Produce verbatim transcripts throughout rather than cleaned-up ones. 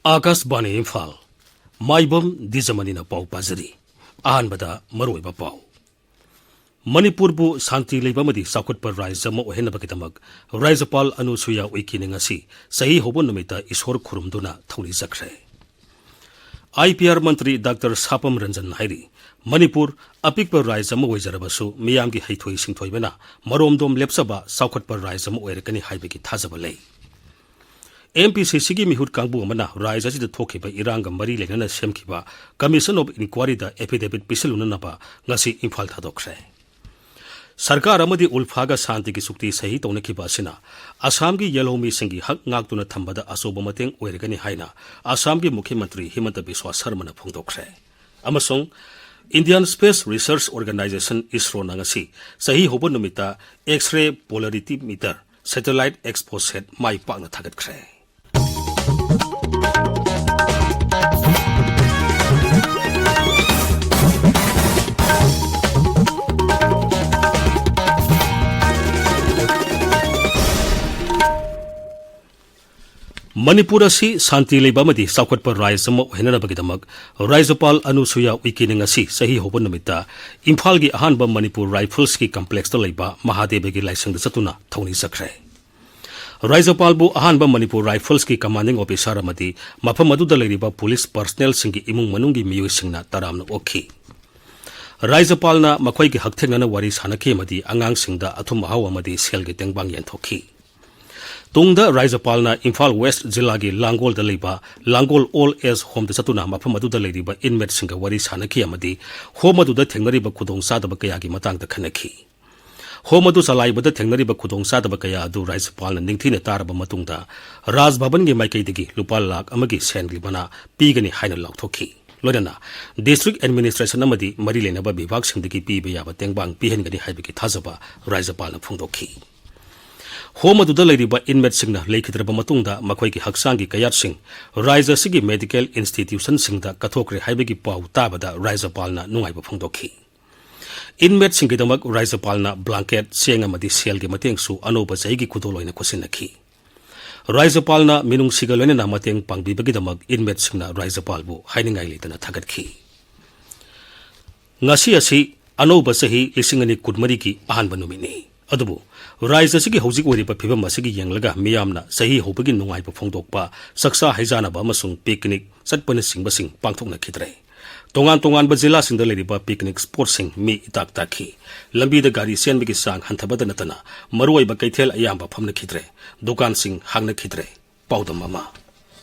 ꯑꯥꯀꯥꯁꯕꯥꯅꯤ ꯏꯝꯐꯥꯜ꯫ ꯃꯥꯏꯕꯝ ꯗꯤꯖꯃꯅꯤꯅ ꯄꯥꯎ ꯄꯥꯖꯔꯤ꯫ ꯑꯍꯥꯟꯕꯗ ꯃꯔꯨꯑꯣꯏꯕ ꯄꯥꯎ꯫ ꯃꯅꯤꯄꯨꯔꯕꯨ ꯁꯥꯟꯇꯤ ꯂꯩꯕ ꯑꯃꯗꯤ ꯆꯥꯎꯈꯠꯄ ꯔꯥꯖ꯭ꯌ ꯑꯃ ꯑꯣꯏꯍꯟꯅꯕꯒꯤꯗꯃꯛ ꯔꯥꯖ꯭ꯌꯄꯥꯜ ꯑꯅꯨꯁꯨꯌꯥ ꯎꯏꯀꯦꯅ ꯉꯁꯤ ꯆꯍꯤ ꯍꯧꯕ ꯅꯨꯃꯤꯠꯇ ꯏꯁꯣꯔ ꯈꯨꯔꯨꯝꯗꯨꯅ ꯊꯧꯅꯤꯖꯈ꯭ꯔꯦ꯫ I P R Mantri doctor ꯁꯥꯄꯝ Ranjan ꯍꯥꯏꯔꯤ, ꯃꯅꯤꯄꯨꯔ ꯑꯄꯤꯛꯄ ꯔꯥꯖ꯭ꯌ ꯑꯃ ꯑꯣꯏꯖꯔꯕꯁꯨ ꯃꯤꯌꯥꯝꯒꯤ ꯍꯩꯊꯣꯏ ꯁꯤꯡꯊꯣꯏꯕꯅ ꯃꯔꯣꯝꯗꯣꯝ ꯂꯦꯞꯆꯕ ꯆꯥꯎꯈꯠꯄ ꯔꯥꯖ꯭ꯌ ꯑꯃ ꯑꯣꯏꯔꯛꯀꯅꯤ ꯍꯥꯏꯕꯒꯤ ꯊꯥꯖꯕ ꯂꯩ꯫ ꯑꯦꯝ ꯄꯤ ꯁꯤ ꯁꯤꯒꯤ ꯃꯤꯍꯨꯠ ꯀꯥꯡꯕꯨ ꯑꯃꯅ ꯔꯥꯖ꯭ꯌ ꯑꯁꯤꯗ ꯊꯣꯛꯈꯤꯕ ꯏꯔꯥꯡꯒ ꯃꯔꯤ ꯂꯩꯅꯅ ꯁꯦꯝꯈꯤꯕ Commission of Inquiryꯗ affidavit ꯄꯤꯁꯤꯜꯂꯨꯅꯅꯕ ꯉꯁꯤ ꯏꯝꯐꯥꯜ ꯊꯥꯗꯣꯛꯈ꯭ꯔꯦ꯫ ꯁꯔꯀꯥꯔ ꯑꯃꯗꯤ ꯎꯜꯐꯥꯒ ꯁꯥꯟꯇꯤꯒꯤ ꯆꯨꯛꯇꯤ ꯁꯍꯤ ꯇꯧꯅꯈꯤꯕ ꯑꯁꯤꯅ ꯑꯁꯥꯝꯒꯤ ꯌꯦꯜꯍꯧꯃꯤꯁꯤꯡꯒꯤ ꯍꯛ ꯉꯥꯛꯇꯨꯅ ꯊꯝꯕꯗ ꯑꯆꯧꯕ ꯃꯇꯦꯡ ꯑꯣꯏꯔꯒꯅꯤ ꯍꯥꯏꯅ ꯑꯁꯥꯝꯒꯤ ꯃꯨꯈ꯭ꯌ ꯃꯟꯇ꯭ꯔꯤ ꯍꯤꯃꯟꯇ ꯕꯤꯁ꯭ꯋꯥ ꯁꯔꯃꯅ ꯐꯣꯡꯗꯣꯛꯈ꯭ꯔꯦ꯫ ꯑꯃꯁꯨꯡ Indian Space Research Organisation, ISROꯅ ꯉꯁꯤ ꯆꯍꯤ ꯍꯧꯕ ꯅꯨꯃꯤꯠꯇ X-ray polarimeter satellite expo set ꯃꯥꯏ ꯄꯥꯛꯅ ꯊꯥꯒꯠꯈ꯭ꯔꯦ꯫ ꯃꯅꯤꯄꯨꯔ ꯑꯁꯤ ꯁꯥꯟꯇꯤ ꯂꯩꯕ ꯑꯃꯗꯤ ꯆꯥꯎꯈꯠꯄ ꯔꯥꯖ꯭ꯌ ꯑꯃ ꯑꯣꯏꯍꯟꯅꯅꯕꯒꯤꯗꯃꯛ ꯔꯥꯖ꯭ꯌꯄꯥꯜ ꯑꯅꯨꯁꯨꯌꯥ ꯎꯏꯀꯦꯅ ꯉꯁꯤ ꯆꯍꯤ ꯍꯧꯕ ꯅꯨꯃꯤꯠꯇ ꯏꯝꯐꯥꯜꯒꯤ ꯑꯍꯥꯟꯕ ꯃꯅꯤꯄꯨꯔ ꯔꯥꯏꯐꯜꯁꯀꯤ complexꯇ ꯂꯩꯕ ꯃꯍꯥꯗꯦꯕꯒꯤ ꯂꯥꯏꯁꯪꯗ ꯆꯠꯇꯨꯅ ꯊꯧꯅꯤꯖꯈ꯭ꯔꯦ꯫ ꯔꯥꯖ꯭ꯌꯄꯥꯜꯕꯨ ꯑꯍꯥꯟꯕ ꯃꯅꯤꯄꯨꯔ ꯔꯥꯏꯐꯜꯁꯀꯤ commanding officer ꯑꯃꯗꯤ ꯃꯐꯝ ꯑꯗꯨꯗ ꯂꯩꯔꯤꯕ police personnelꯁꯤꯡꯒꯤ ꯏꯃꯨꯡ ꯃꯅꯨꯡꯒꯤ ꯃꯤꯑꯣꯏꯁꯤꯡꯅ ꯇꯔꯥꯝꯅ ꯑꯣꯛꯈꯤ꯫ ꯔꯥꯖ꯭ꯌꯄꯥꯜꯅ ꯃꯈꯣꯏꯒꯤ ꯍꯛꯊꯦꯡꯅꯅ ꯋꯥꯔꯤ ꯁꯥꯅꯈꯤ ꯑꯃꯗꯤ ꯑꯉꯥꯡꯁꯤꯡꯗ ꯑꯊꯨꯝ ꯑꯍꯥꯎ ꯑꯃꯗꯤ ꯁꯦꯜꯒꯤ ꯇꯦꯡꯕꯥꯡ ꯌꯦꯟꯊꯣꯛꯈꯤ꯫ ꯇꯨꯡꯗ ꯔꯥꯖ꯭ꯌꯄꯥꯜꯅ ꯏꯝꯐꯥꯜ ꯋꯦꯁ꯭ꯠ ꯖꯤꯂꯥꯒꯤ ꯂꯥꯡꯒꯣꯜꯗ ꯂꯩꯕ ꯂꯥꯡꯒꯣꯜ old age homeꯗ ꯆꯠꯇꯨꯅ ꯃꯐꯝ ꯑꯗꯨꯗ ꯂꯩꯔꯤꯕ inmateꯁꯤꯡꯒ ꯋꯥꯔꯤ ꯁꯥꯅꯈꯤ ꯑꯃꯗꯤ home ꯑꯗꯨꯗ ꯊꯦꯡꯅꯔꯤꯕ ꯈꯨꯗꯣꯡꯆꯥꯗꯕ ꯀꯌꯥꯒꯤ ꯃꯇꯥꯡꯗ ꯈꯟꯅꯈꯤ꯫ Home ꯑꯗꯨ ꯆꯂꯥꯏꯕꯗ ꯊꯦꯡꯅꯔꯤꯕ ꯈꯨꯗꯣꯡꯆꯥꯗꯕ ꯀꯌꯥ ꯑꯗꯨ ꯔꯥꯖ꯭ꯌꯄꯥꯜꯅ ꯅꯤꯡꯊꯤꯅ ꯇꯥꯔꯕ ꯃꯇꯨꯡꯗ ꯔꯥꯖ ꯚꯕꯟꯒꯤ ꯃꯥꯏꯀꯩꯗꯒꯤ ꯂꯨꯄꯥ ꯂꯥꯈ ꯑꯃꯒꯤ ꯁꯦꯟꯒꯤ ꯃꯅꯥ ꯄꯤꯒꯅꯤ ꯍꯥꯏꯅ ꯂꯥꯎꯊꯣꯛꯈꯤ꯫ ꯂꯣꯏꯅꯅ district administration ꯑꯃꯗꯤ ꯃꯔꯤ ꯂꯩꯅꯕ ꯕꯤꯚꯥꯒꯁꯤꯡꯗꯒꯤ ꯄꯤꯕ ꯌꯥꯕ ꯇꯦꯡꯕꯥꯡ ꯄꯤꯍꯟꯒꯅꯤ ꯍꯥꯏꯕꯒꯤ ꯊꯥꯖꯕ ꯔꯥꯖ꯭ꯌꯄꯥꯜꯅ ꯐꯣꯡꯗꯣꯛꯈꯤ꯫ Home ꯑꯗꯨꯗ ꯂꯩꯔꯤꯕ inmateꯁꯤꯡꯅ ꯂꯩꯈꯤꯗ꯭ꯔꯕ ꯃꯇꯨꯡꯗ ꯃꯈꯣꯏꯒꯤ ꯍꯛꯆꯥꯡꯒꯤ ꯀꯌꯥꯠꯁꯤꯡ ꯔꯥꯖ꯭ꯌ ꯑꯁꯤꯒꯤ medical institutionꯁꯤꯡꯗ ꯀꯠꯊꯣꯛꯈ꯭ꯔꯦ ꯍꯥꯏꯕꯒꯤ ꯄꯥꯎ ꯇꯥꯕꯗ ꯔꯥꯖ꯭ꯌꯄꯥꯜꯅ ꯅꯨꯡꯉꯥꯏꯕ ꯐꯣꯡꯗꯣꯛꯈꯤ꯫ Inmateꯁꯤꯡꯒꯤꯗꯃꯛ ꯔꯥꯖ꯭ꯌꯄꯥꯜꯅ blanket, ꯆꯦꯡ ꯑꯃꯗꯤ ꯁꯦꯜꯒꯤ ꯃꯇꯦꯡꯁꯨ ꯑꯅꯧꯕ ꯆꯍꯤꯒꯤ ꯈꯨꯗꯣꯜ ꯑꯣꯏꯅ ꯈꯨꯠꯁꯤꯟꯅꯈꯤ꯫ ꯔꯥꯖ꯭ꯌꯄꯥꯜꯅ ꯃꯤꯅꯨꯡꯁꯤꯒ ꯂꯣꯏꯅꯅ ꯃꯇꯦꯡ ꯄꯥꯡꯕꯤꯕꯒꯤꯗꯃꯛ inmateꯁꯤꯡꯅ ꯔꯥꯖ꯭ꯌꯄꯥꯜꯕꯨ ꯍꯥꯏꯅꯤꯡꯉꯥꯏ ꯂꯩꯇꯅ ꯊꯥꯒꯠꯈꯤ꯫ ꯉꯁꯤ ꯑꯁꯤ ꯑꯅꯧꯕ ꯆꯍꯤ ꯂꯤꯁꯤꯡ ꯑꯅꯤ ꯀꯨꯟꯃꯔꯤꯒꯤ ꯑꯍꯥꯟꯕ ꯅꯨꯃꯤꯠꯅꯤ꯫ ꯑꯗꯨꯕꯨ ꯔꯥꯖ꯭ꯌ ꯑꯁꯤꯒꯤ ꯍꯧꯖꯤꯛ ꯑꯣꯏꯔꯤꯕ ꯐꯤꯕꯝ ꯑꯁꯤꯒꯤ ꯌꯦꯡꯂꯒ ꯃꯤꯌꯥꯝꯅ ꯆꯍꯤ ꯍꯧꯕꯒꯤ ꯅꯨꯡꯉꯥꯏꯕ ꯐꯣꯡꯗꯣꯛꯄ, ꯆꯥꯛꯆꯥ ꯍꯩꯖꯥꯅꯕ ꯑꯃꯁꯨꯡ picnic ꯆꯠꯄꯅꯆꯤꯡꯕꯁꯤꯡ ꯄꯥꯡꯊꯣꯛꯅꯈꯤꯗ꯭ꯔꯦ꯫ ꯇꯣꯉꯥꯟ ꯇꯣꯉꯥꯟꯕ ꯖꯤꯂꯥꯁꯤꯡꯗ ꯂꯩꯔꯤꯕ picnic spotꯁꯤꯡ ꯃꯤ ꯏꯇꯥꯛ ꯇꯥꯛꯈꯤ꯫ ꯂꯝꯕꯤꯗ ꯒꯥꯔꯤ ꯆꯦꯟꯕꯒꯤ ꯆꯥꯡ ꯍꯟꯊꯕꯗ ꯅꯠꯇꯅ ꯃꯔꯨꯑꯣꯏꯕ ꯀꯩꯊꯦꯜ ꯑꯌꯥꯝꯕ ꯐꯝꯅꯈꯤꯗ꯭ꯔꯦ꯫ ꯗꯨꯀꯥꯟꯁꯤꯡ ꯍꯥꯡꯅꯈꯤꯗ꯭ꯔꯦ꯫ ꯄꯥꯎꯗꯝ ꯑꯃ꯫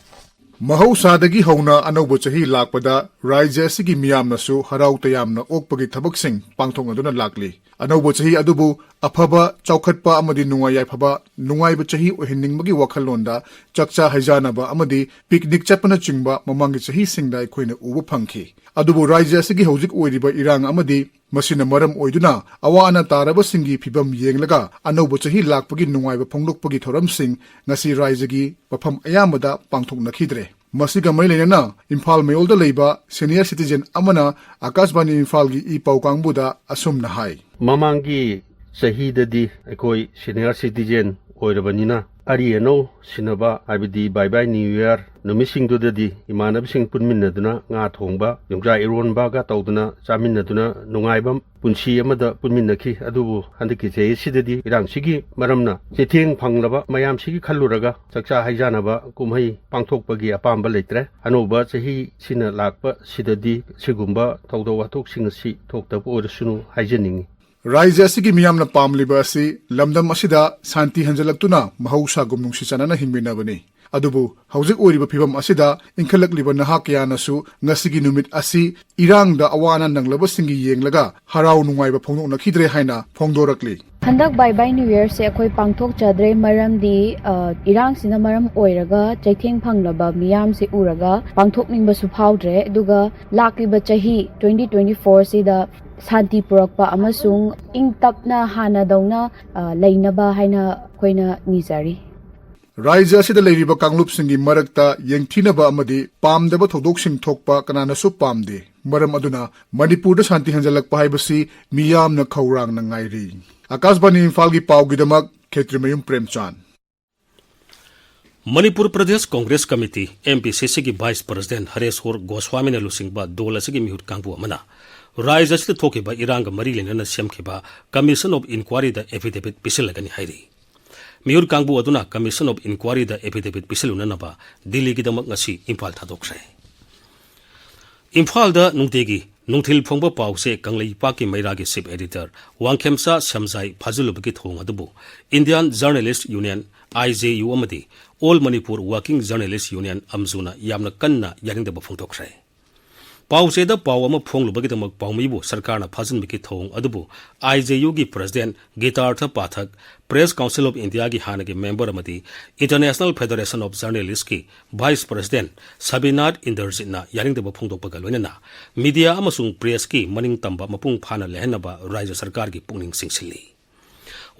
ꯃꯍꯧꯁꯥꯗꯒꯤ ꯍꯧꯅ ꯑꯅꯧꯕ ꯆꯍꯤ ꯂꯥꯛꯄꯗ ꯔꯥꯖ꯭ꯌ ꯑꯁꯤꯒꯤ ꯃꯤꯌꯥꯝꯅꯁꯨ ꯍꯔꯥꯎ ꯇꯌꯥꯝꯅ ꯑꯣꯛꯄꯒꯤ ꯊꯕꯛꯁꯤꯡ ꯄꯥꯡꯊꯣꯛꯅꯗꯨꯅ ꯂꯥꯛꯂꯤ꯫ ꯑꯅꯧꯕ ꯆꯍꯤ ꯑꯗꯨꯕꯨ ꯑꯐꯕ, ꯆꯥꯎꯈꯠꯄ ꯑꯃꯗꯤ ꯅꯨꯡꯉꯥꯏ ꯌꯥꯏꯐꯕ, ꯅꯨꯡꯉꯥꯏꯕ ꯆꯍꯤ ꯑꯣꯏꯍꯟꯅꯤꯡꯕꯒꯤ ꯋꯥꯈꯜꯂꯣꯟꯗ ꯆꯥꯛꯆꯥ ꯍꯩꯖꯥꯅꯕ ꯑꯃꯗꯤ picnic ꯆꯠꯄꯅꯆꯤꯡꯕ ꯃꯃꯥꯡꯒꯤ ꯆꯍꯤꯁꯤꯡꯗ ꯑꯩꯈꯣꯏꯅ ꯎꯕ ꯐꯪꯈꯤ꯫ ꯑꯗꯨꯕꯨ ꯔꯥꯖ꯭ꯌ ꯑꯁꯤꯒꯤ ꯍꯧꯖꯤꯛ ꯑꯣꯏꯔꯤꯕ ꯏꯔꯥꯡ ꯑꯃꯗꯤ ꯃꯁꯤꯅ ꯃꯔꯝ ꯑꯣꯏꯗꯨꯅ ꯑꯋꯥ ꯑꯅꯥ ꯇꯥꯔꯕꯁꯤꯡꯒꯤ ꯐꯤꯚꯝ ꯌꯦꯡꯂꯒ ꯑꯅꯧꯕ ꯆꯍꯤ ꯂꯥꯛꯄꯒꯤ ꯅꯨꯡꯉꯥꯏꯕ ꯐꯣꯡꯗꯣꯛꯄꯒꯤ ꯊꯧꯔꯝꯁꯤꯡ ꯉꯁꯤ ꯔꯥꯖ꯭ꯌꯒꯤ ꯃꯐꯝ ꯑꯌꯥꯝꯕꯗ ꯄꯥꯡꯊꯣꯛꯅꯈꯤꯗ꯭ꯔꯦ꯫ ꯃꯁꯤꯒ ꯃꯔꯤ ꯂꯩꯅꯅ ꯏꯝꯐꯥꯜ ꯃꯌꯣꯜꯗ ꯂꯩꯕ senior citizen ꯑꯃꯅ ꯑꯀꯥꯁꯕꯥꯅꯤ ꯏꯝꯐꯥꯜꯒꯤ ꯏ ꯄꯥꯎ ꯀꯥꯡꯕꯨꯗ ꯑꯁꯨꯝꯅ ꯍꯥꯏ꯫ ꯃꯃꯥꯡꯒꯤ ꯆꯍꯤꯗꯗꯤ ꯑꯩꯈꯣꯏ senior citizen ꯑꯣꯏꯔꯕꯅꯤꯅ ꯑꯔꯤ ꯑꯅꯧ ꯁꯤꯟꯅꯕ, ꯍꯥꯏꯕꯗꯤ bye bye new year ꯅꯨꯃꯤꯠꯁꯤꯡꯗꯨꯗꯗꯤ ꯏꯃꯥꯟꯅꯕꯁꯤꯡ ꯄꯨꯟꯃꯤꯟꯅꯗꯨꯅ ꯉꯥ ꯊꯣꯡꯕ, ꯌꯣꯡꯆꯥꯛ ꯏꯔꯣꯟꯕꯒ ꯇꯧꯗꯨꯅ ꯆꯥꯃꯤꯟꯅꯗꯨꯅ ꯅꯨꯡꯉꯥꯏꯕ ꯄꯨꯟꯁꯤ ꯑꯃꯗ ꯄꯨꯟꯃꯤꯟꯅꯈꯤ꯫ ꯑꯗꯨꯕꯨ ꯍꯟꯗꯛꯀꯤ ꯆꯍꯤ ꯑꯁꯤꯗꯗꯤ ꯏꯔꯥꯡꯁꯤꯒꯤ ꯃꯔꯝꯅ ꯆꯩꯊꯦꯡ ꯐꯪꯂꯕ ꯃꯌꯥꯝꯁꯤꯒꯤ ꯈꯜꯂꯨꯔꯒ ꯆꯥꯛꯆꯥ ꯍꯩꯖꯥꯅꯕ ꯀꯨꯝꯍꯩ ꯄꯥꯡꯊꯣꯛꯄꯒꯤ ꯑꯄꯥꯝꯕ ꯂꯩꯇ꯭ꯔꯦ꯫ ꯑꯅꯧꯕ ꯆꯍꯤꯁꯤꯅ ꯂꯥꯛꯄꯁꯤꯗꯗꯤ ꯁꯤꯒꯨꯝꯕ ꯊꯧꯗꯣꯛ ꯋꯥꯊꯣꯛꯁꯤꯡ ꯑꯁꯤ ꯊꯣꯛꯇꯕ ꯑꯣꯏꯔꯁꯅꯨ ꯍꯥꯏꯖꯅꯤꯡꯏ꯫ ꯔꯥꯖ꯭ꯌ ꯑꯁꯤꯒꯤ ꯃꯤꯌꯥꯝꯅ ꯄꯥꯝꯂꯤꯕ ꯑꯁꯤ ꯂꯝꯗꯝ ꯑꯁꯤꯗ ꯁꯥꯟꯇꯤ ꯍꯟꯖꯤꯜꯂꯛꯇꯨꯅ ꯃꯍꯧꯁꯥꯒꯨꯝ ꯅꯨꯡꯁꯤ ꯆꯥꯟꯅꯅ ꯍꯤꯡꯃꯤꯟꯅꯕꯅꯤ꯫ ꯑꯗꯨꯕꯨ ꯍꯧꯖꯤꯛ ꯑꯣꯏꯔꯤꯕ ꯐꯤꯕꯝ ꯑꯁꯤꯗ ꯏꯟꯈꯠꯂꯛꯂꯤꯕ ꯅꯍꯥ ꯀꯌꯥꯅꯁꯨ ꯉꯁꯤꯒꯤ ꯅꯨꯃꯤꯠ ꯑꯁꯤ ꯏꯔꯥꯡꯗ ꯑꯋꯥ ꯑꯅꯥ ꯅꯪꯂꯕꯁꯤꯡꯒꯤ ꯌꯦꯡꯂꯒ ꯍꯔꯥꯎ ꯅꯨꯡꯉꯥꯏꯕ ꯐꯣꯡꯗꯣꯛꯅꯈꯤꯗ꯭ꯔꯦ ꯍꯥꯏꯅ ꯐꯣꯡꯗꯣꯔꯛꯂꯤ꯫ ꯍꯟꯗꯛ bye bye new yearꯁꯦ ꯑꯩꯈꯣꯏ ꯄꯥꯡꯊꯣꯛꯆꯗ꯭ꯔꯦ, ꯃꯔꯝꯗꯤ, ꯑ, ꯏꯔꯥꯡꯁꯤꯅ ꯃꯔꯝ ꯑꯣꯏꯔꯒ ꯆꯩꯊꯦꯡ ꯐꯪꯂꯕ ꯃꯤꯌꯥꯝꯁꯦ ꯎꯔꯒ ꯄꯥꯡꯊꯣꯛꯅꯤꯡꯕꯁꯨ ꯐꯥꯎꯗ꯭ꯔꯦ꯫ ꯑꯗꯨꯒ ꯂꯥꯛꯂꯤꯕ ꯆꯍꯤ twenty twenty fourꯁꯤꯗ ꯁꯥꯟꯇꯤ ꯄꯨꯔꯛꯄ ꯑꯃꯁꯨꯡ ꯏꯪ ꯇꯞꯅ ꯍꯥꯟꯅꯗꯧꯅ, ꯑ, ꯂꯩꯅꯕ ꯍꯥꯏꯅ ꯑꯩꯈꯣꯏꯅ ꯅꯤꯖꯔꯤ꯫ ꯔꯥꯖ꯭ꯌ ꯑꯁꯤꯗ ꯂꯩꯔꯤꯕ ꯀꯥꯡꯂꯨꯞꯁꯤꯡꯒꯤ ꯃꯔꯛꯇ ꯌꯦꯡꯊꯤꯅꯕ ꯑꯃꯗꯤ ꯄꯥꯝꯗꯕ ꯊꯧꯗꯣꯛꯁꯤꯡ ꯊꯣꯛꯄ ꯀꯅꯥꯅꯁꯨ ꯄꯥꯝꯗꯦ꯫ ꯃꯔꯝ ꯑꯗꯨꯅ ꯃꯅꯤꯄꯨꯔꯗ ꯁꯥꯟꯇꯤ ꯍꯟꯖꯤꯜꯂꯛꯄ ꯍꯥꯏꯕꯁꯤ ꯃꯤꯌꯥꯝꯅ ꯈꯧꯔꯥꯡꯅ ꯉꯥꯏꯔꯤ꯫ ꯑꯀꯥꯁꯕꯥꯅꯤ ꯏꯝꯐꯥꯜꯒꯤ ꯄꯥꯎꯒꯤꯗꯃꯛ Khetrimayum Premchand. Manipur Pradesh Congress committee, M P C ꯁꯤꯒꯤ ꯚꯥꯏꯁ ꯄ꯭ꯔꯁꯤꯗꯦꯟꯠ ꯍꯔꯦꯁꯣꯔ ꯒꯣꯁ꯭ꯋꯥꯃꯤꯅ ꯂꯨꯆꯤꯡꯕ ꯗꯣꯜ ꯑꯁꯤꯒꯤ ꯃꯤꯍꯨꯠ ꯀꯥꯡꯕꯨ ꯑꯃꯅ ꯔꯥꯖ꯭ꯌ ꯑꯁꯤꯗ ꯊꯣꯛꯈꯤꯕ ꯏꯔꯥꯡꯒ ꯃꯔꯤ ꯂꯩꯅꯅ ꯁꯦꯝꯈꯤꯕ Commission of Inquiryꯗ affidavit ꯄꯤꯁꯤꯜꯂꯒꯅꯤ ꯍꯥꯏꯔꯤ꯫ ꯃꯤꯍꯨꯠ ꯀꯥꯡꯕꯨ ꯑꯗꯨꯅ Commission of Inquiryꯗ affidavit ꯄꯤꯁꯤꯜꯂꯨꯅꯅꯕ ꯗꯤꯜꯂꯤꯒꯤꯗꯃꯛ ꯉꯁꯤ ꯏꯝꯐꯥꯜ ꯊꯥꯗꯣꯛꯈ꯭ꯔꯦ꯫ ꯏꯝꯐꯥꯜꯗ ꯅꯨꯡꯇꯤꯒꯤ ꯅꯨꯡꯊꯤꯜ ꯐꯣꯡꯕ ꯄꯥꯎꯁꯦ ꯀꯪꯂꯩꯄꯥꯛꯀꯤ ꯃꯩꯔꯥꯒꯤ chief editor ꯋꯥꯡꯈꯦꯝꯆꯥ ꯁ꯭ꯌꯥꯝꯖꯥꯏ ꯐꯥꯖꯤꯜꯂꯨꯕꯒꯤ ꯊꯧꯑꯣꯡ ꯑꯗꯨꯕꯨ Indian Journalist Union, I J U, ꯑꯃꯗꯤ All Manipur Working Journalist Union, ꯑꯝꯖꯨꯅ ꯌꯥꯝꯅ ꯀꯟꯅ ꯌꯥꯅꯤꯡꯗꯕ ꯐꯣꯡꯗꯣꯛꯈ꯭ꯔꯦ꯫ ꯄꯥꯎꯆꯦꯗ ꯄꯥꯎ ꯑꯃ ꯐꯣꯡꯂꯨꯕꯒꯤꯗꯃꯛ ꯄꯥꯎꯃꯤꯕꯨ ꯁꯔꯀꯥꯔꯅ ꯐꯥꯖꯤꯟꯕꯒꯤ ꯊꯧꯑꯣꯡ ꯑꯗꯨꯕꯨ I J Uꯒꯤ president ꯒꯤꯇꯥꯔꯊ ꯄꯥꯊꯛ, Press Council of Indiaꯒꯤ ꯍꯥꯟꯅꯒꯤ member ꯑꯃꯗꯤ International Federation of Journalistꯀꯤ vice president ꯁꯕꯤꯅꯥꯊ ꯏꯟꯗꯔꯖꯤꯠꯅ ꯌꯥꯅꯤꯡꯗꯕ ꯐꯣꯡꯗꯣꯛꯄꯒ ꯂꯣꯏꯅꯅ media ꯑꯃꯁꯨꯡ pressꯀꯤ ꯃꯅꯤꯡ ꯇꯝꯕ ꯃꯄꯨꯡ ꯐꯥꯅ ꯂꯩꯍꯟꯅꯕ ꯔꯥꯖ꯭ꯌ ꯁꯔꯀꯥꯔꯒꯤ ꯄꯨꯛꯅꯤꯡ ꯆꯤꯡꯁꯤꯜꯂꯤ꯫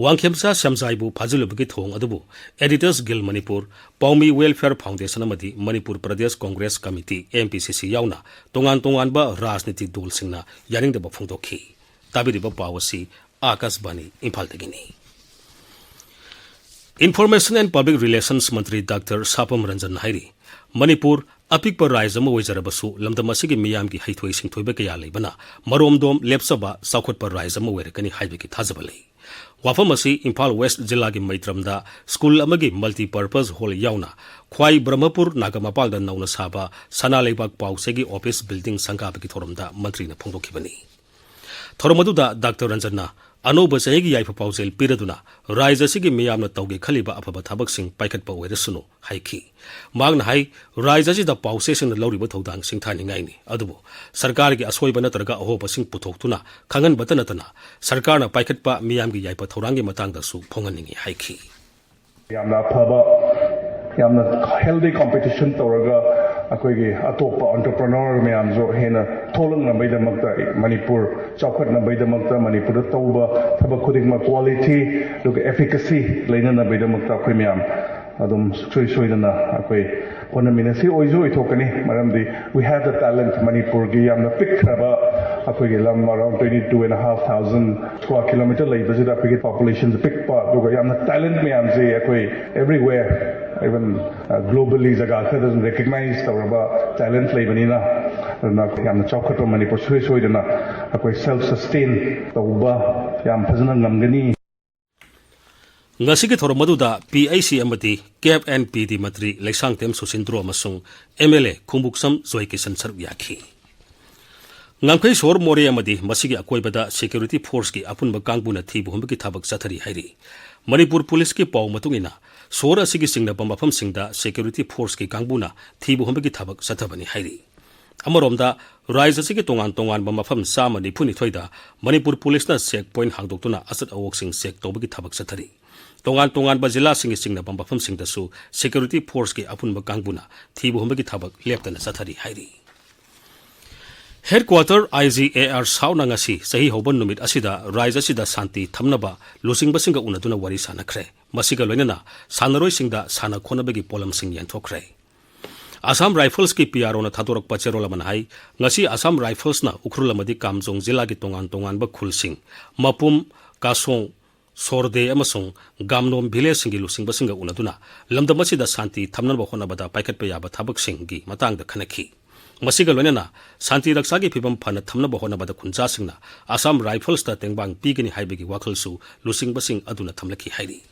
ꯋꯥꯡꯈꯦꯝꯆꯥ ꯁ꯭ꯌꯥꯝꯖꯥꯏꯕꯨ ꯐꯥꯖꯤꯜꯂꯨꯕꯒꯤ ꯊꯧꯑꯣꯡ ꯑꯗꯨꯕꯨ Editors Guild Manipur, ꯄꯥꯎꯃꯤ Welfare Foundation ꯑꯃꯗꯤ Manipur Pradesh Congress committee, M P C C, ꯌꯥꯎꯅ ꯇꯣꯉꯥꯟ ꯇꯣꯉꯥꯟꯕ ꯔꯥꯖꯅꯤꯇꯤ ꯗꯣꯜꯁꯤꯡꯅ ꯌꯥꯅꯤꯡꯗꯕ ꯐꯣꯡꯗꯣꯛꯈꯤ꯫ ꯇꯥꯕꯤꯔꯤꯕ ꯄꯥꯎ ꯑꯁꯤ ꯑꯥꯀꯥꯁꯕꯥꯅꯤ ꯏꯝꯐꯥꯜꯗꯒꯤꯅꯤ꯫ Information and Public Relations Mantri doctor ꯁꯥꯄꯝ ꯔꯟꯖꯟꯅ ꯍꯥꯏꯔꯤ, ꯃꯅꯤꯄꯨꯔ ꯑꯄꯤꯛꯄ ꯔꯥꯏꯖ ꯑꯃ ꯑꯣꯏꯖꯔꯕꯁꯨ ꯂꯝꯗꯝ ꯑꯁꯤꯒꯤ ꯃꯤꯌꯥꯝꯒꯤ ꯍꯩꯊꯣꯏ ꯁꯤꯡꯊꯣꯏꯕ ꯀꯌꯥ ꯂꯩꯕꯅ ꯃꯔꯣꯝꯗꯣꯝ ꯂꯦꯞꯆꯕ ꯆꯥꯎꯈꯠꯄ ꯔꯥꯏꯖ ꯑꯃ ꯑꯣꯏꯔꯛꯀꯅꯤ ꯍꯥꯏꯕꯒꯤ ꯊꯥꯖꯕ ꯂꯩ꯫ ꯋꯥꯐꯝ ꯑꯁꯤ ꯏꯝꯐꯥꯜ West ꯖꯤꯂꯥꯒꯤ ꯃꯩꯇ꯭ꯔꯝꯗ school ꯑꯃꯒꯤ multipurpose hall ꯌꯥꯎꯅ ꯈ꯭ꯋꯥꯏ ꯕ꯭ꯔꯍꯃꯄꯨꯔ ꯅꯥꯒꯥꯃꯄꯥꯜꯗ ꯅꯧꯅ ꯁꯥꯕ ꯁꯅꯥ ꯂꯩꯕꯥꯛ ꯄꯥꯎꯆꯦꯒꯤ office building ꯁꯪꯒꯥꯕꯒꯤ ꯊꯧꯔꯝꯗ ꯃꯟꯇ꯭ꯔꯤꯅ ꯐꯣꯡꯗꯣꯛꯈꯤꯕꯅꯤ꯫ ꯊꯧꯔꯝ ꯑꯗꯨꯗ ꯗꯥꯛꯇꯔ ꯔꯟꯖꯟꯅ ꯑꯅꯧꯕ ꯆꯍꯤꯒꯤ ꯌꯥꯏꯐ ꯄꯥꯎꯖꯦꯜ ꯄꯤꯔꯗꯨꯅ ꯔꯥꯏꯖ ꯑꯁꯤꯒꯤ ꯃꯤꯌꯥꯝꯅ ꯇꯧꯒꯦ ꯈꯜꯂꯤꯕ ꯑꯐꯕ ꯊꯕꯛꯁꯤꯡ ꯄꯥꯏꯈꯠꯄ ꯑꯣꯏꯔꯁꯅꯨ ꯍꯥꯏꯈꯤ꯫ ꯃꯍꯥꯛꯅ ꯍꯥꯏ, ꯔꯥꯏꯖ ꯑꯁꯤꯗ ꯄꯥꯎꯆꯦꯁꯤꯡꯅ ꯂꯧꯔꯤꯕ ꯊꯧꯗꯥꯡ ꯁꯤꯡꯊꯥꯅꯤꯡꯉꯥꯏꯅꯤ, ꯑꯗꯨꯕꯨ ꯁꯔꯀꯥꯔꯒꯤ ꯑꯁꯣꯏꯕ ꯅꯠꯇ꯭ꯔꯒ ꯑꯍꯣꯕꯁꯤꯡ ꯄꯨꯊꯣꯛꯇꯨꯅ ꯈꯪꯍꯟꯕꯇ ꯅꯠꯇꯅ ꯁꯔꯀꯥꯔꯅ ꯄꯥꯏꯈꯠꯄ ꯃꯤꯌꯥꯝꯒꯤ ꯌꯥꯏꯐ ꯊꯧꯔꯥꯡꯒꯤ ꯃꯇꯥꯡꯗꯁꯨ ꯐꯣꯡꯍꯟꯅꯤꯡꯏ ꯍꯥꯏꯈꯤ꯫ ꯌꯥꯝꯅ ꯑꯐꯕ, ꯌꯥꯝꯅ healthy competition ꯇꯧꯔꯒ ꯑꯩꯈꯣꯏꯒꯤ ꯑꯇꯣꯞꯄ entrepreneur ꯃꯌꯥꯝꯁꯨ ꯍꯦꯟꯅ ꯊꯣꯛꯂꯛꯅꯕꯒꯤꯗꯃꯛꯇ, ꯃꯅꯤꯄꯨꯔ ꯆꯥꯎꯈꯠꯅꯕꯒꯤꯗꯃꯛꯇ, ꯃꯅꯤꯄꯨꯔꯗ ꯇꯧꯕ ꯊꯕꯛ ꯈꯨꯗꯤꯡꯃꯛ quality ꯑꯗꯨꯒ efficacy ꯂꯩꯅꯅꯕꯒꯤꯗꯃꯛꯇ ꯑꯩꯈꯣꯏ ꯃꯌꯥꯝ ꯑꯗꯨꯝ ꯁꯨꯡꯁꯣꯏ ꯁꯣꯏꯗꯅ ꯑꯩꯈꯣꯏ ꯍꯣꯠꯅꯃꯤꯟꯅꯁꯤ꯫ ꯑꯣꯏꯁꯨ ꯑꯣꯏꯊꯣꯛꯀꯅꯤ, ꯃꯔꯝꯗꯤ we have the talent. ꯃꯅꯤꯄꯨꯔꯒꯤ ꯌꯥꯝꯅ ꯄꯤꯛꯈ꯭ꯔꯕ ꯑꯩꯈꯣꯏꯒꯤ ꯂꯝ around twenty two and a half thousand square kilometer ꯂꯩꯕꯁꯤꯗ ꯑꯩꯈꯣꯏꯒꯤ population ꯄꯤꯛꯄ, ꯑꯗꯨꯒ ꯌꯥꯝꯅ talent ꯃꯌꯥꯝꯁꯦ ꯑꯩꯈꯣꯏ everywhere Even globally ꯖꯒꯥ ꯈꯔꯗ ꯑꯗꯨꯝ ꯔꯦꯀꯒꯅꯥꯏꯖ ꯇꯧꯔꯕ ꯇꯦꯂꯦꯟꯠ ꯂꯩꯕꯅꯤꯅ, ꯑꯗꯨꯅ ꯌꯥꯝꯅ ꯆꯥꯎꯈꯠꯄ ꯃꯅꯤꯄꯨꯔ ꯁꯨꯡꯁꯣꯏ ꯁꯣꯏꯗꯅ ꯑꯩꯈꯣꯏ ꯁꯦꯜꯐ ꯁꯁꯇꯦꯟ ꯇꯧꯕ ꯌꯥꯝ ꯐꯖꯅ ꯉꯝꯒꯅꯤ꯫ ꯉꯁꯤꯒꯤ ꯊꯧꯔꯝ ꯑꯗꯨꯗ ꯄꯤ ꯑꯩꯆ ꯁꯤ ꯑꯃꯗꯤ ꯀꯦꯞ ꯑꯦꯟ ꯄꯤ ꯗꯤ ꯃꯟꯇ꯭ꯔꯤ ꯂꯩꯁꯥꯡꯊꯦꯝ ꯁꯨꯁꯤꯟꯗ꯭ꯔꯣ ꯑꯃꯁꯨꯡ ꯑꯦꯝ ꯑꯦꯜ ꯑꯦ ꯈꯣꯡꯕꯨꯛꯁꯝ ꯖꯣꯏꯀꯤꯁꯟ ꯁꯔꯨꯛ ꯌꯥꯈꯤ꯫ ꯉꯥꯡꯈꯩ ꯁꯣꯍꯣꯔ ꯃꯣꯔꯦ ꯑꯃꯗꯤ ꯃꯁꯤꯒꯤ ꯑꯀꯣꯏꯕꯗ ꯁꯦꯀ꯭ꯌꯨꯔꯤꯇꯤ ꯐꯣꯔꯁꯀꯤ ꯑꯄꯨꯟꯕ ꯀꯥꯡꯕꯨꯅ ꯊꯤꯕ ꯍꯨꯝꯕꯒꯤ ꯊꯕꯛ ꯆꯠꯊꯔꯤ ꯍꯥꯏꯔꯤ꯫ ꯃꯅꯤꯄꯨꯔ ꯄꯨꯂꯤꯁꯀꯤ ꯄꯥꯎ ꯃꯇꯨꯡ ꯏꯟꯅ, ꯁꯣꯍꯣꯔ ꯑꯁꯤꯒꯤ ꯆꯤꯡꯅꯕ ꯃꯐꯝꯁꯤꯡꯗ ꯁꯦꯀ꯭ꯌꯨꯔꯤꯇꯤ ꯐꯣꯔꯁꯀꯤ ꯀꯥꯡꯕꯨꯅ ꯊꯤꯕ ꯍꯨꯝꯕꯒꯤ ꯊꯕꯛ ꯆꯠꯊꯕꯅꯤ ꯍꯥꯏꯔꯤ꯫ ꯑꯃꯔꯣꯝꯗ, ꯔꯥꯏꯖ꯭ꯌ ꯑꯁꯤꯒꯤ ꯇꯣꯉꯥꯟ ꯇꯣꯉꯥꯟꯕ ꯃꯐꯝ ꯆꯥꯝꯃ ꯅꯤꯐꯨ ꯅꯤꯊꯣꯏꯗ ꯃꯅꯤꯄꯨꯔ ꯄꯨꯂꯤꯁꯅ ꯆꯦꯛ ꯄꯣꯏꯟꯠ ꯍꯥꯡꯗꯣꯛꯇꯨꯅ ꯑꯆꯠ ꯑꯋꯣꯛꯁꯤꯡ ꯆꯦꯛ ꯇꯧꯕꯒꯤ ꯊꯕꯛ ꯆꯠꯊꯔꯤ꯫ ꯇꯣꯉꯥꯟ ꯇꯣꯉꯥꯟꯕ ꯖꯤꯂꯥꯁꯤꯡꯒꯤ ꯆꯤꯡꯅꯕ ꯃꯐꯝꯁꯤꯡꯗꯁꯨ ꯁꯦꯀ꯭ꯌꯨꯔꯤꯇꯤ ꯐꯣꯔꯁꯀꯤ ꯑꯄꯨꯟꯕ ꯀꯥꯡꯕꯨꯅ ꯊꯤꯕ ꯍꯨꯝꯕꯒꯤ ꯊꯕꯛ ꯂꯦꯞꯇꯅ ꯆꯠꯊꯔꯤ ꯍꯥꯏꯔꯤ꯫ Headquarter I G A R ꯁꯥꯎꯅ ꯉꯁꯤ ꯆꯍꯤ ꯍꯧꯕ ꯅꯨꯃꯤꯠ ꯑꯁꯤꯗ ꯔꯥꯏꯖ꯭ꯌ ꯑꯁꯤꯗ ꯁꯥꯟꯇꯤ ꯊꯝꯅꯕ ꯂꯨꯆꯤꯡꯕꯁꯤꯡꯒ ꯎꯅꯗꯨꯅ ꯋꯥꯔꯤ ꯁꯥꯟꯅꯈ꯭ꯔꯦ꯫ ꯃꯁꯤꯒ ꯂꯣꯏꯅꯅ ꯁꯥꯟꯅꯔꯣꯏꯁꯤꯡꯗ ꯁꯥꯟꯅ ꯈꯣꯠꯅꯕꯒꯤ ꯄꯣꯠꯂꯝꯁꯤꯡ ꯌꯦꯟꯊꯣꯛꯈ꯭ꯔꯦ꯫ ꯑꯁꯥꯝ ꯔꯥꯏꯐꯜꯁꯀꯤ ꯄꯤ ꯑꯥꯔ ꯑꯣꯅ ꯊꯥꯗꯣꯔꯛꯄ ꯆꯦꯔꯣꯜ ꯑꯃꯅ ꯍꯥꯏ, ꯉꯁꯤ ꯑꯁꯥꯝ ꯔꯥꯏꯐꯜꯁꯅ ꯎꯈ꯭ꯔꯨꯜ ꯑꯃꯗꯤ ꯀꯥꯝꯖꯣꯡ ꯖꯤꯂꯥꯒꯤ ꯇꯣꯉꯥꯟ ꯇꯣꯉꯥꯟꯕ ꯈꯨꯜꯁꯤꯡ, ꯃꯄꯨꯝ, ꯀꯥꯁꯣꯡ, ꯁꯣꯔꯗꯦ ꯑꯃꯁꯨꯡ ꯒꯥꯝꯅꯣꯝ ꯚꯤꯂꯦꯖꯁꯤꯡꯒꯤ ꯂꯨꯆꯤꯡꯕꯁꯤꯡꯒ ꯎꯅꯗꯨꯅ ꯂꯝꯗꯝ ꯑꯁꯤꯗ ꯁꯥꯟꯇꯤ ꯊꯝꯅꯕ ꯍꯣꯠꯅꯕꯗ ꯄꯥꯏꯈꯠꯄ ꯌꯥꯕ ꯊꯕꯛꯁꯤꯡꯒꯤ ꯃꯇꯥꯡꯗ ꯈꯟꯅꯈꯤ꯫ ꯃꯁꯤꯒ ꯂꯣꯏꯅꯅ ꯁꯥꯟꯇꯤ ꯔꯛꯁꯥꯒꯤ ꯐꯤꯕꯝ ꯐꯅ ꯊꯝꯅꯕ ꯍꯣꯠꯅꯕꯗ ꯈꯨꯟꯖꯥꯁꯤꯡꯅ ꯑꯁꯥꯝ ꯔꯥꯏꯐꯜꯁꯇ ꯇꯦꯡꯕꯥꯡ ꯄꯤꯒꯅꯤ ꯍꯥꯏꯕꯒꯤ ꯋꯥꯈꯜꯁꯨ ꯂꯨꯆꯤꯡꯕꯁꯤꯡ ꯑꯗꯨꯅ ꯊꯝꯂꯛꯈꯤ ꯍꯥꯏꯔꯤ꯫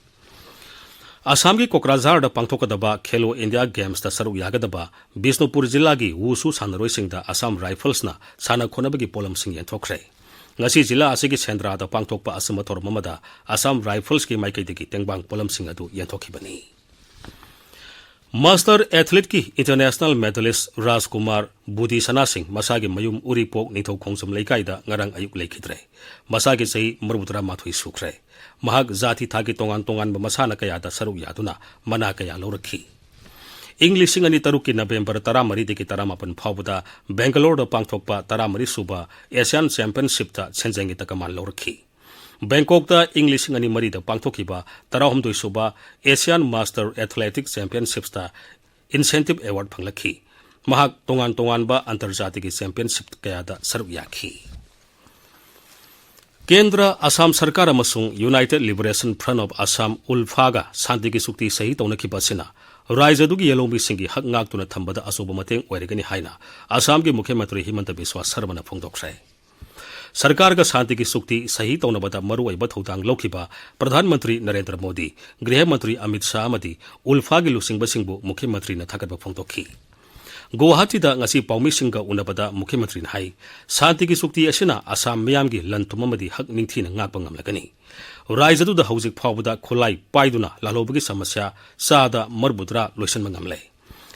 ꯑꯁꯥꯝꯒꯤ ꯀꯣꯀ꯭ꯔꯥꯖꯥꯔꯗ ꯄꯥꯡꯊꯣꯛꯀꯗꯕ ꯈꯦꯂꯣ ꯏꯟꯗꯤꯌꯥ ꯒꯦꯝꯁꯇ ꯁꯔꯨꯛ ꯌꯥꯒꯗꯕ ꯕꯤꯁꯅꯨꯄꯨꯔ ꯖꯤꯂꯥꯒꯤ ꯋꯨꯁꯨ ꯁꯥꯟꯅꯔꯣꯏꯁꯤꯡꯗ ꯑꯁꯥꯝ ꯔꯥꯏꯐꯜꯁꯅ ꯁꯥꯟꯅ ꯈꯣꯠꯅꯕꯒꯤ ꯄꯣꯠꯂꯝꯁꯤꯡ ꯌꯦꯟꯊꯣꯛꯈ꯭ꯔꯦ꯫ ꯉꯁꯤ ꯖꯤꯂꯥ ꯑꯁꯤꯒꯤ ꯁꯦꯟꯗ꯭ꯔꯥꯗ ꯄꯥꯡꯊꯣꯛꯄ ꯑꯆꯝꯕ ꯊꯧꯔꯝ ꯑꯃꯗ ꯑꯁꯥꯝ ꯔꯥꯏꯐꯜꯁꯀꯤ ꯃꯥꯏꯀꯩꯗꯒꯤ ꯇꯦꯡꯕꯥꯡ ꯄꯣꯠꯂꯝꯁꯤꯡ ꯑꯗꯨ ꯌꯦꯟꯊꯣꯛꯈꯤꯕꯅꯤ꯫ ꯃꯥꯁꯇꯔ ꯑꯦꯊꯂꯦꯠꯀꯤ ꯏꯟꯇꯔꯅꯦꯁꯅꯦꯜ ꯃꯦꯗꯥꯂꯤꯁ ꯔꯥꯖꯀꯨꯃꯥꯔ ꯕꯨꯗꯤ ꯁꯅꯥ ꯁꯤꯡ ꯃꯁꯥꯒꯤ ꯃꯌꯨꯝ ꯎꯔꯤꯄꯣꯛ ꯅꯤꯡꯊꯧ ꯈꯣꯡꯖꯝ ꯂꯩꯀꯥꯏꯗ ꯉꯔꯥꯡ ꯑꯌꯨꯛ ꯂꯩꯈꯤꯗ꯭ꯔꯦ꯫ ꯃꯁꯥꯒꯤ ꯆꯍꯤ ꯃꯔꯤꯐꯨ ꯇꯔꯥꯃꯥꯊꯣꯏ ꯁꯨꯈ꯭ꯔꯦ꯫ ꯃꯍꯥꯛ ꯖꯥꯇꯤ ꯊꯥꯛꯀꯤ ꯇꯣꯉꯥꯟ ꯇꯣꯉꯥꯟꯕ ꯃꯁꯥꯟꯅ ꯀꯌꯥꯗ ꯁꯔꯨꯛ ꯌꯥꯗꯨꯅ ꯃꯅꯥ ꯀꯌꯥ ꯂꯧꯔꯛꯈꯤ꯫ ꯏꯪ ꯂꯤꯁꯤꯡ ꯑꯅꯤ ꯇꯔꯨꯛꯀꯤ ꯅꯕꯦꯝꯕꯔ ꯇꯔꯥꯃꯔꯤꯗꯒꯤ ꯇꯔꯥꯃꯥꯄꯟ ꯐꯥꯎꯕꯗ ꯕꯦꯡꯒꯂꯣꯔꯗ ꯄꯥꯡꯊꯣꯛꯄ ꯇꯔꯥꯃꯔꯤ ꯁꯨꯕ ꯑꯦꯁꯤꯌꯥꯟ ꯆꯦꯝꯄꯤꯌꯟꯁꯤꯞꯇ ꯁꯦꯟꯖꯦꯡꯒꯤ ꯇꯀꯃꯥꯟ ꯂꯧꯔꯛꯈꯤ꯫ ꯕꯦꯡꯀꯣꯛꯇ ꯏꯪ ꯂꯤꯁꯤꯡ ꯑꯅꯤ ꯃꯔꯤꯗ ꯄꯥꯡꯊꯣꯛꯈꯤꯕ ꯇꯔꯥꯍꯨꯝꯗꯣꯏ ꯁꯨꯕ Asian master athletic ꯆꯦꯝꯄꯤꯌꯟꯁꯤꯞꯇ incentive award ꯐꯪꯂꯛꯈꯤ꯫ ꯃꯍꯥꯛ ꯇꯣꯉꯥꯟ ꯇꯣꯉꯥꯟꯕ ꯑꯟꯇꯔꯖꯥꯇꯤꯒꯤ ꯆꯦꯝꯄꯤꯌꯟꯁꯤꯞ ꯀꯌꯥꯗ ꯁꯔꯨꯛ ꯌꯥꯈꯤ꯫ ꯀꯦꯟꯗ꯭ꯔ, ꯑꯁꯥꯝ ꯁꯔꯀꯥꯔ ꯑꯃꯁꯨꯡ United Liberation Front of Assam, ꯎꯜꯐꯥꯒ ꯁꯥꯟꯇꯤꯒꯤ ꯆꯨꯛꯇꯤ ꯁꯍꯤ ꯇꯧꯅꯈꯤꯕ ꯑꯁꯤꯅ ꯔꯥꯖ꯭ꯌ ꯑꯗꯨꯒꯤ ꯂꯧꯃꯤꯁꯤꯡꯒꯤ ꯍꯛ ꯉꯥꯛꯇꯨꯅ ꯊꯝꯕꯗ ꯑꯆꯧꯕ ꯃꯇꯦꯡ ꯑꯣꯏꯔꯒꯅꯤ ꯍꯥꯏꯅ ꯑꯁꯥꯝꯒꯤ ꯃꯨꯈ꯭ꯌ ꯃꯟꯇ꯭ꯔꯤ ꯍꯤꯃꯟꯇ ꯕꯤꯁ꯭ꯋꯥ ꯁꯔꯃꯅ ꯐꯣꯡꯗꯣꯛꯈ꯭ꯔꯦ꯫ ꯁꯔꯀꯥꯔꯒ ꯁꯥꯟꯇꯤꯒꯤ ꯆꯨꯛꯇꯤ ꯁꯍꯤ ꯇꯧꯅꯕꯗ ꯃꯔꯨꯑꯣꯏꯕ ꯊꯧꯗꯥꯡ ꯂꯧꯈꯤꯕ ꯄ꯭ꯔꯙꯥꯟ ꯃꯟꯇ꯭ꯔꯤ ꯅꯔꯦꯟꯗ꯭ꯔ ꯃꯣꯗꯤ, ꯒ꯭ꯔꯤꯍ ꯃꯟꯇ꯭ꯔꯤ ꯑꯃꯤꯠ ꯁꯥꯍ ꯑꯃꯗꯤ ꯎꯜꯐꯥꯒꯤ ꯂꯨꯆꯤꯡꯕꯁꯤꯡꯕꯨ ꯃꯨꯈ꯭ꯌ ꯃꯟꯇ꯭ꯔꯤꯅ ꯊꯥꯒꯠꯄ ꯐꯣꯡꯗꯣꯛꯈꯤ꯫ ꯒꯨꯋꯥꯍꯥꯇꯤꯗ ꯉꯁꯤ ꯄꯥꯎꯃꯤꯁꯤꯡꯒ ꯎꯅꯕꯗ ꯃꯨꯈ꯭ꯌ ꯃꯟꯇ꯭ꯔꯤꯅ ꯍꯥꯏ, ꯁꯥꯟꯇꯤꯒꯤ ꯆꯨꯛꯇꯤ ꯑꯁꯤꯅ ꯑꯁꯥꯝ ꯃꯤꯌꯥꯝꯒꯤ ꯂꯟ ꯊꯨꯝ ꯑꯃꯗꯤ ꯍꯛ ꯅꯤꯡꯊꯤꯅ ꯉꯥꯛꯄ ꯉꯝꯂꯒꯅꯤ꯫ ꯔꯥꯖ꯭ꯌ ꯑꯗꯨꯗ ꯍꯧꯖꯤꯛ ꯐꯥꯎꯕꯗ ꯈꯨꯠꯂꯥꯏ ꯄꯥꯏꯗꯨꯅ ꯂꯥꯜꯍꯧꯕꯒꯤ ꯁꯃꯁ꯭ꯌꯥ ꯆꯥꯗ ꯃꯔꯤꯐꯨꯇꯔꯥ ꯂꯣꯏꯁꯤꯟꯕ ꯉꯝꯂꯦ꯫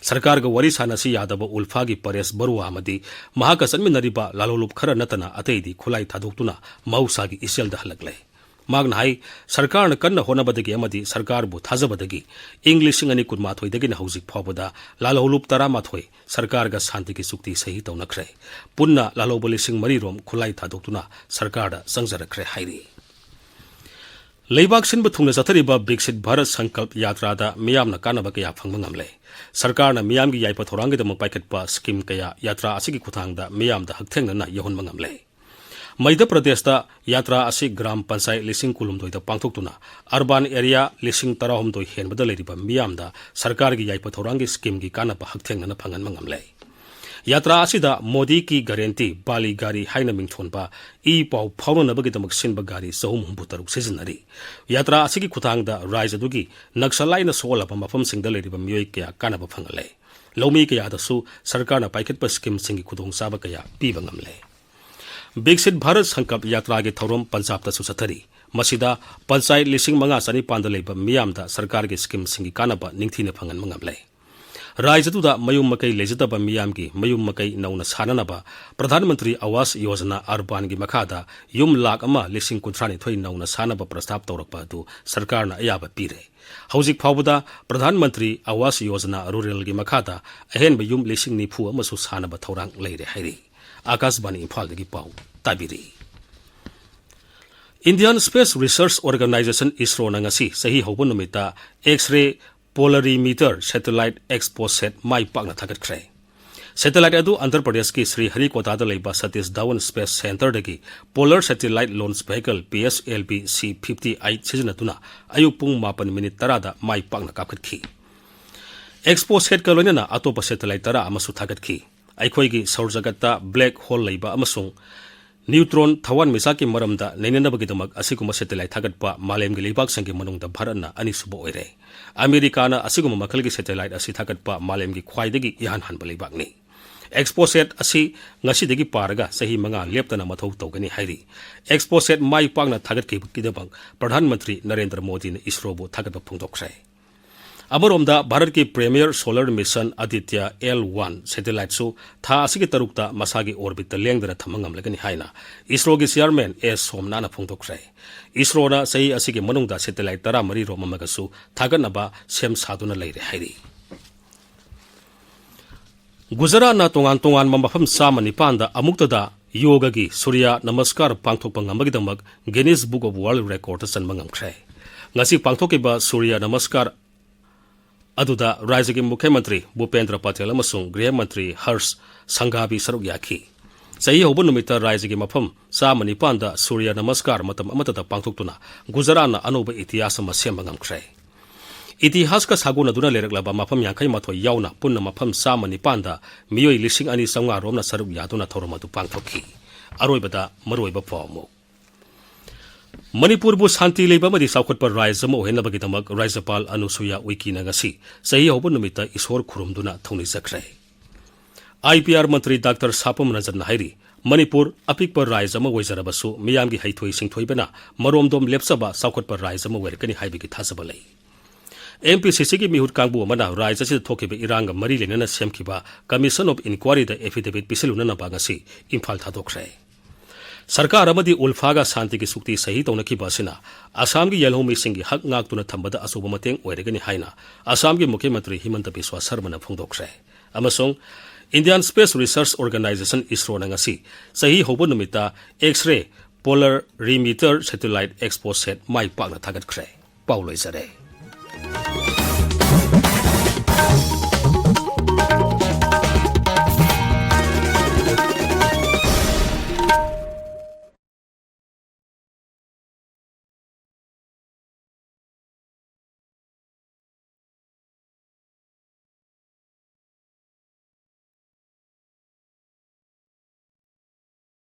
ꯁꯔꯀꯥꯔꯒ ꯋꯥꯔꯤ ꯁꯥꯅꯁꯤ ꯌꯥꯗꯕ ꯎꯜꯐꯥꯒꯤ ꯄꯔꯦꯁ ꯕꯔꯨꯋꯥ ꯑꯃꯗꯤ ꯃꯍꯥꯛꯀ ꯆꯠꯃꯤꯟꯅꯔꯤꯕ ꯂꯥꯜꯍꯧꯂꯨꯞ ꯈꯔ ꯅꯠꯇꯅ ꯑꯇꯩꯗꯤ ꯈꯨꯠꯂꯥꯏ ꯊꯥꯗꯣꯛꯇꯨꯅ ꯃꯍꯧꯁꯥꯒꯤ ꯏꯆꯦꯜꯗ ꯍꯜꯂꯛꯂꯦ꯫ ꯃꯍꯥꯛꯅ ꯍꯥꯏ, ꯁꯔꯀꯥꯔꯅ ꯀꯟꯅ ꯍꯣꯠꯅꯕꯗꯒꯤ ꯑꯃꯗꯤ ꯁꯔꯀꯥꯔꯕꯨ ꯊꯥꯖꯕꯗꯒꯤ ꯏꯪ ꯂꯤꯁꯤꯡ ꯑꯅꯤ ꯀꯨꯟꯃꯥꯊꯣꯏꯗꯒꯤꯅ ꯍꯧꯖꯤꯛ ꯐꯥꯎꯕꯗ ꯂꯥꯜꯍꯧꯂꯨꯞ ꯇꯔꯥꯃꯥꯊꯣꯏ ꯁꯔꯀꯥꯔꯒ ꯁꯥꯟꯇꯤꯒꯤ ꯆꯨꯛꯇꯤ ꯁꯍꯤ ꯇꯧꯅꯈ꯭ꯔꯦ꯫ ꯄꯨꯟꯅ ꯂꯥꯜꯍꯧꯕ ꯂꯤꯁꯤꯡ ꯃꯔꯤ ꯔꯣꯝ ꯈꯨꯠꯂꯥꯏ ꯊꯥꯗꯣꯛꯇꯨꯅ ꯁꯔꯀꯥꯔꯗ ꯆꯪꯖꯔꯛꯈ꯭ꯔꯦ ꯍꯥꯏꯔꯤ꯫ ꯂꯩꯕꯥꯛ ꯁꯤꯟꯕ ꯊꯨꯡꯅ ꯆꯠꯊꯔꯤꯕ ꯕꯤꯛꯁꯤꯠ ꯚꯥꯔꯠ ꯁꯪꯀꯜꯞ ꯌꯥꯇ꯭ꯔꯥꯗ ꯃꯤꯌꯥꯝꯅ ꯀꯥꯟꯅꯕ ꯀꯌꯥ ꯐꯪꯕ ꯉꯝꯂꯦ꯫ ꯁꯔꯀꯥꯔꯅ ꯃꯤꯌꯥꯝꯒꯤ ꯌꯥꯏꯐ ꯊꯧꯔꯥꯡꯒꯤꯗꯃꯛ ꯄꯥꯏꯈꯠꯄ ꯁ꯭ꯀꯤꯝ ꯀꯌꯥ ꯌꯥꯇ꯭ꯔꯥ ꯑꯁꯤꯒꯤ ꯈꯨꯠꯊꯥꯡꯗ ꯃꯤꯌꯥꯝꯗ ꯍꯛꯊꯦꯡꯅꯅ ꯌꯧꯍꯟꯕ ꯉꯝꯂꯦ꯫ ꯃꯙ꯭ꯌ ꯄ꯭ꯔꯗꯦꯁꯇ ꯌꯥꯇ꯭ꯔꯥ ꯑꯁꯤ ꯒ꯭ꯔꯥꯝ ꯄꯟꯆꯥꯌꯠ ꯂꯤꯁꯤꯡ ꯀꯨꯟꯍꯨꯝꯗꯣꯏꯗ ꯄꯥꯡꯊꯣꯛꯇꯨꯅ ꯑꯔꯕꯥꯟ ꯑꯦꯔꯤꯌꯥ ꯂꯤꯁꯤꯡ ꯇꯔꯥꯍꯨꯝꯗꯣꯏ ꯍꯦꯟꯕꯗ ꯂꯩꯔꯤꯕ ꯃꯤꯌꯥꯝꯗ ꯁꯔꯀꯥꯔꯒꯤ ꯌꯥꯏꯐ ꯊꯧꯔꯥꯡꯒꯤ ꯁ꯭ꯀꯤꯝꯒꯤ ꯀꯥꯟꯅꯕ ꯍꯛꯊꯦꯡꯅꯅ ꯐꯪꯍꯟꯕ ꯉꯝꯂꯦ꯫ ꯌꯥꯇ꯭ꯔꯥ ꯑꯁꯤꯗ ꯃꯣꯗꯤ ꯀꯤ ꯒꯥꯔꯦꯟꯇꯤ, ꯕꯥꯂꯤ ꯒꯥꯔꯤ ꯍꯥꯏꯅ ꯃꯤꯡꯊꯣꯟꯕ ꯏ ꯄꯥꯎ ꯐꯥꯎꯅꯅꯕꯒꯤꯗꯃꯛ ꯁꯤꯟꯕ ꯒꯥꯔꯤ ꯆꯍꯨꯝ ꯍꯨꯝꯐꯨ ꯇꯔꯨꯛ ꯁꯤꯖꯤꯟꯅꯔꯤ꯫ ꯌꯥꯇ꯭ꯔꯥ ꯑꯁꯤꯒꯤ ꯈꯨꯠꯊꯥꯡꯗ ꯔꯥꯖ꯭ꯌ ꯑꯗꯨꯒꯤ ꯅꯛꯁꯂꯥꯏꯠꯅ ꯁꯣꯛꯍꯜꯂꯕ ꯃꯐꯝꯁꯤꯡꯗ ꯂꯩꯔꯤꯕ ꯃꯤꯑꯣꯏ ꯀꯌꯥ ꯀꯥꯟꯅꯕ ꯐꯪꯍꯜꯂꯦ꯫ ꯂꯧꯃꯤ ꯀꯌꯥꯗꯁꯨ ꯁꯔꯀꯥꯔꯅ ꯄꯥꯏꯈꯠꯄ ꯁ꯭ꯀꯤꯝꯁꯤꯡꯒꯤ ꯈꯨꯗꯣꯡꯆꯥꯕ ꯀꯌꯥ ꯄꯤꯕ ꯉꯝꯂꯦ꯫ ꯕꯤꯛꯁꯤꯠ ꯚꯥꯔꯠ ꯁꯪꯀꯜꯞ ꯌꯥꯇ꯭ꯔꯥꯒꯤ ꯊꯧꯔꯝ ꯄꯟꯖꯥꯕꯇꯁꯨ ꯆꯠꯊꯔꯤ꯫ ꯃꯁꯤꯗ ꯄꯟꯆꯥꯌꯠ ꯂꯤꯁꯤꯡ ꯃꯉꯥ ꯆꯅꯤꯄꯥꯟꯗ ꯂꯩꯕ ꯃꯤꯌꯥꯝꯗ ꯁꯔꯀꯥꯔꯒꯤ ꯁ꯭ꯀꯤꯝꯁꯤꯡꯒꯤ ꯀꯥꯟꯅꯕ ꯅꯤꯡꯊꯤꯅ ꯐꯪꯍꯟꯕ ꯉꯝꯂꯦ꯫ ꯔꯥꯖ꯭ꯌ ꯑꯗꯨꯗ ꯃꯌꯨꯝ ꯃꯀꯩ ꯂꯩꯖꯗꯕ ꯃꯤꯌꯥꯝꯒꯤ ꯃꯌꯨꯝ ꯃꯀꯩ ꯅꯧꯅ ꯁꯥꯅꯅꯕ ꯄ꯭ꯔꯙꯥꯟ ꯃꯟꯇ꯭ꯔꯤ ꯑꯋꯥꯁ ꯌꯣꯖꯅꯥ ꯑꯔꯕꯥꯟꯒꯤ ꯃꯈꯥꯗ ꯌꯨꯝ ꯂꯥꯈ ꯑꯃ ꯂꯤꯁꯤꯡ ꯀꯨꯟꯊ꯭ꯔꯥꯅꯤꯊꯣꯏ ꯅꯧꯅ ꯁꯥꯅꯕ ꯄ꯭ꯔꯁꯇꯥꯞ ꯇꯧꯔꯛꯄ ꯑꯗꯨ ꯁꯔꯀꯥꯔꯅ ꯑꯌꯥꯕ ꯄꯤꯔꯦ꯫ ꯍꯧꯖꯤꯛ ꯐꯥꯎꯕꯗ ꯄ꯭ꯔꯙꯥꯟ ꯃꯟꯇ꯭ꯔꯤ ꯑꯋꯥꯁ ꯌꯣꯖꯅꯥ ꯔꯨꯔꯦꯜꯒꯤ ꯃꯈꯥꯗ ꯑꯍꯦꯟꯕ ꯌꯨꯝ ꯂꯤꯁꯤꯡ ꯅꯤꯐꯨ ꯑꯃꯁꯨ ꯁꯥꯅꯕ ꯊꯧꯔꯥꯡ ꯂꯩꯔꯦ ꯍꯥꯏꯔꯤ꯫ ꯑꯥꯀꯥꯁꯕꯥꯅꯤ ꯏꯝꯐꯥꯜꯗꯒꯤ ꯄꯥꯎ ꯇꯥꯕꯤꯔꯤ꯫ Indian Space Research Organisation, ꯏꯁꯔꯣꯅ ꯉꯁꯤ ꯆꯍꯤ ꯍꯧꯕ ꯅꯨꯃꯤꯠꯇ X-ray Polarimeter Satellite ExpoSat ꯃꯥꯏ ꯄꯥꯛꯅ ꯊꯥꯒꯠꯈ꯭ꯔꯦ꯫ Satellite ꯑꯗꯨ ꯑꯟꯙ꯭ꯔ ꯄ꯭ꯔꯗꯦꯁꯀꯤ ꯁ꯭ꯔꯤ ꯍꯔꯤꯀꯣꯇꯥꯗ ꯂꯩꯕ Satish Dhawan Space Centreꯗꯒꯤ Polar Satellite Launch Vehicle P S L V C fifty eight ꯁꯤꯖꯤꯟꯅꯗꯨꯅ ꯑꯌꯨꯛ ꯄꯨꯡ ꯃꯥꯄꯟ ꯃꯤꯅꯤꯠ ꯇꯔꯥꯗ ꯃꯥꯏ ꯄꯥꯛꯅ ꯀꯥꯞꯈꯠꯈꯤ꯫ ExpoSatꯀ ꯂꯣꯏꯅꯅ ꯑꯇꯣꯞꯄ satellite ꯇꯔꯥ ꯑꯃꯁꯨ ꯊꯥꯒꯠꯈꯤ꯫ ꯑꯩꯈꯣꯏꯒꯤ ꯁꯧꯔ ꯖꯒꯠꯇ black hole ꯂꯩꯕ ꯑꯃꯁꯨꯡ neutron ꯊꯋꯥꯟꯃꯤꯆꯥꯛꯀꯤ ꯃꯔꯝꯗ ꯅꯩꯅꯅꯕꯒꯤꯗꯃꯛ ꯑꯁꯤꯒꯨꯝꯕ satellite ꯊꯥꯒꯠꯄ ꯃꯥꯂꯦꯝꯒꯤ ꯂꯩꯕꯥꯛꯁꯤꯡꯒꯤ ꯃꯅꯨꯡꯗ ꯚꯥꯔꯠꯅ ꯑꯅꯤꯁꯨꯕ ꯑꯣꯏꯔꯦ꯫ ꯑꯃꯦꯔꯤꯀꯥꯅ ꯑꯁꯤꯒꯨꯝꯕ ꯃꯈꯜꯒꯤ satellite ꯑꯁꯤ ꯊꯥꯒꯠꯄ ꯃꯥꯂꯦꯝꯒꯤ ꯈ꯭ꯋꯥꯏꯗꯒꯤ ꯏꯍꯥꯟ ꯍꯥꯟꯕ ꯂꯩꯕꯥꯛꯅꯤ꯫ ExpoSat ꯑꯁꯤ ꯉꯁꯤꯗꯒꯤ ꯄꯥꯔꯒ ꯆꯍꯤ ꯃꯉꯥ ꯂꯦꯞꯇꯅ ꯃꯊꯧ ꯇꯧꯒꯅꯤ ꯍꯥꯏꯔꯤ꯫ ExpoSat ꯃꯥꯏ ꯄꯥꯛꯅ ꯊꯥꯒꯠꯈꯤꯕꯒꯤꯗꯃꯛ ꯄ꯭ꯔꯙꯥꯟ ꯃꯟꯇ꯭ꯔꯤ ꯅꯔꯦꯟꯗ꯭ꯔ ꯃꯣꯗꯤꯅ ISROꯕꯨ ꯊꯥꯒꯠꯄ ꯐꯣꯡꯗꯣꯛꯈ꯭ꯔꯦ꯫ ꯑꯃꯔꯣꯝꯗ, ꯚꯥꯔꯠꯀꯤ Premier Solar Mission Aditya L one satelliteꯁꯨ ꯊꯥ ꯑꯁꯤꯒꯤ ꯇꯔꯨꯛꯇ ꯃꯁꯥꯒꯤ orbitꯇ ꯂꯦꯡꯗꯅ ꯊꯝꯕ ꯉꯝꯂꯒꯅꯤ ꯍꯥꯏꯅ ISROꯒꯤ chairman ꯑꯦꯁ ꯁꯣꯝꯅꯥꯅ ꯐꯣꯡꯗꯣꯛꯈ꯭ꯔꯦ꯫ ISROꯅ ꯆꯍꯤ ꯑꯁꯤꯒꯤ ꯃꯅꯨꯡꯗ satellite ꯇꯔꯥꯃꯔꯤ ꯔꯣꯝ ꯑꯃꯒꯁꯨ ꯊꯥꯒꯠꯅꯕ ꯁꯦꯝ ꯁꯥꯗꯨꯅ ꯂꯩꯔꯦ ꯍꯥꯏꯔꯤ꯫ ꯒꯨꯖꯔꯥꯠꯅ ꯇꯣꯉꯥꯟ ꯇꯣꯉꯥꯟꯕ ꯃꯐꯝ ꯆꯥꯝꯃ ꯅꯤꯄꯥꯟꯗ ꯑꯃꯨꯛꯇꯗ ꯌꯣꯒꯒꯤ ꯁꯨꯔ꯭ꯌ ꯅꯃꯁꯀꯥꯔ ꯄꯥꯡꯊꯣꯛꯄ ꯉꯝꯕꯒꯤꯗꯃꯛ Guinness Book of World Recordꯇ ꯆꯟꯕ ꯉꯝꯈ꯭ꯔꯦ꯫ ꯉꯁꯤ ꯄꯥꯡꯊꯣꯛꯈꯤꯕ ꯁꯨꯔ꯭ꯌ ꯅꯃꯁꯀꯥꯔ ꯑꯗꯨꯗ ꯔꯥꯖ꯭ꯌꯒꯤ ꯃꯨꯈ꯭ꯌ ꯃꯟꯇ꯭ꯔꯤ ꯚꯨꯄꯦꯟꯗ꯭ꯔ ꯄꯇꯦꯜ ꯑꯃꯁꯨꯡ ꯒ꯭ꯔꯤꯍ ꯃꯟꯇ꯭ꯔꯤ ꯍꯔꯁ ꯁꯪꯘꯥꯕꯤ ꯁꯔꯨꯛ ꯌꯥꯈꯤ꯫ ꯆꯍꯤ ꯍꯧꯕ ꯅꯨꯃꯤꯠꯇ ꯔꯥꯖ꯭ꯌꯒꯤ ꯃꯐꯝ ꯆꯥꯝꯃ ꯅꯤꯄꯥꯟꯗ ꯁꯨꯔ꯭ꯌ ꯅꯃꯁꯀꯥꯔ ꯃꯇꯝ ꯑꯃꯠꯇꯗ ꯄꯥꯡꯊꯣꯛꯇꯨꯅ ꯒꯨꯖꯔꯥꯠꯅ ꯑꯅꯧꯕ ꯏꯇꯤꯍꯥꯁ ꯑꯃ ꯁꯦꯝꯕ ꯉꯝꯈ꯭ꯔꯦ꯫ ꯏꯇꯤꯍꯥꯁꯀ ꯁꯥꯒꯣꯟꯅꯗꯨꯅ ꯂꯩꯔꯛꯂꯕ ꯃꯐꯝ ꯌꯥꯡꯈꯩ ꯃꯥꯊꯣꯏ ꯌꯥꯎꯅ ꯄꯨꯟꯅ ꯃꯐꯝ ꯆꯥꯝꯃ ꯅꯤꯄꯥꯟꯗ ꯃꯤꯑꯣꯏ ꯂꯤꯁꯤꯡ ꯑꯅꯤ ꯆꯥꯝꯃꯉꯥ ꯔꯣꯝꯅ ꯁꯔꯨꯛ ꯌꯥꯗꯨꯅ ꯊꯧꯔꯝ ꯑꯗꯨ ꯄꯥꯡꯊꯣꯛꯈꯤ꯫ ꯑꯔꯣꯏꯕꯗ ꯃꯔꯨꯑꯣꯏꯕ ꯄꯥꯎ ꯑꯃꯨꯛ꯫ ꯃꯅꯤꯄꯨꯔꯕꯨ ꯁꯥꯟꯇꯤ ꯂꯩꯕ ꯑꯃꯗꯤ ꯆꯥꯎꯈꯠꯄ ꯔꯥꯖ꯭ꯌ ꯑꯃ ꯑꯣꯏꯍꯟꯅꯕꯒꯤꯗꯃꯛ ꯔꯥꯖ꯭ꯌꯄꯥꯜ ꯑꯅꯨꯁꯨꯌꯥ ꯎꯏꯀꯤꯅ ꯉꯁꯤ ꯆꯍꯤ ꯍꯧꯕ ꯅꯨꯃꯤꯠꯇ ꯏꯁꯣꯔ ꯈꯨꯔꯨꯝꯗꯨꯅ ꯊꯧꯅꯤꯖꯈ꯭ꯔꯦ꯫ IPR ꯃꯟꯇ꯭ꯔꯤ ꯗꯥꯛꯇꯔ ꯁꯥꯄꯝ ꯔꯟꯖꯟꯅ ꯍꯥꯏꯔꯤ, ꯃꯅꯤꯄꯨꯔ ꯑꯄꯤꯛꯄ ꯔꯥꯖ꯭ꯌ ꯑꯃ ꯑꯣꯏꯖꯔꯕꯁꯨ ꯃꯤꯌꯥꯝꯒꯤ ꯍꯩꯊꯣꯏ ꯁꯤꯡꯊꯣꯏꯕꯅ ꯃꯔꯣꯝꯗꯣꯝ ꯂꯦꯞꯆꯕ ꯆꯥꯎꯈꯠꯄ ꯔꯥꯖ꯭ꯌ ꯑꯃ ꯑꯣꯏꯔꯛꯀꯅꯤ ꯍꯥꯏꯕꯒꯤ ꯊꯥꯖꯕ ꯂꯩ꯫ MPCCꯒꯤ ꯃꯤꯍꯨꯠ ꯀꯥꯡꯕꯨ ꯑꯃꯅ ꯔꯥꯖ꯭ꯌ ꯑꯁꯤꯗ ꯊꯣꯛꯈꯤꯕ ꯏꯔꯥꯡꯒ ꯃꯔꯤ ꯂꯩꯅꯅ ꯁꯦꯝꯈꯤꯕ Commission of Inquiryꯗ affidavit ꯄꯤꯁꯤꯜꯂꯨꯅꯅꯕ ꯉꯁꯤ ꯏꯝꯐꯥꯜ ꯊꯥꯗꯣꯛꯈ꯭ꯔꯦ꯫ ꯁꯔꯀꯥꯔ ꯑꯃꯗꯤ ꯎꯜꯐꯥꯒ ꯁꯥꯟꯇꯤꯒꯤ ꯆꯨꯛꯇꯤ ꯁꯍꯤ ꯇꯧꯅꯈꯤꯕ ꯑꯁꯤꯅ ꯑꯁꯥꯝꯒꯤ ꯌꯦꯜꯍꯧꯃꯤꯁꯤꯡꯒꯤ ꯍꯛ ꯉꯥꯛꯇꯨꯅ ꯊꯝꯕꯗ ꯑꯆꯧꯕ ꯃꯇꯦꯡ ꯑꯣꯏꯔꯒꯅꯤ ꯍꯥꯏꯅ ꯑꯁꯥꯝꯒꯤ ꯃꯨꯈ꯭ꯌ ꯃꯟꯇ꯭ꯔꯤ ꯍꯤꯃꯟꯇ ꯕꯤꯁ꯭ꯋꯥ ꯁꯔꯃꯅ ꯐꯣꯡꯗꯣꯛꯈ꯭ꯔꯦ꯫ ꯑꯃꯁꯨꯡ Indian Space Research Organization ISROꯅ ꯉꯁꯤ ꯆꯍꯤ ꯍꯧꯕ ꯅꯨꯃꯤꯠꯇ X-ray polarimeter satellite ExpoSat ꯃꯥꯏ ꯄꯥꯛꯅ ꯊꯥꯒꯠꯈ꯭ꯔꯦ꯫ ꯄꯥꯎ ꯂꯣꯏꯖꯔꯦ꯫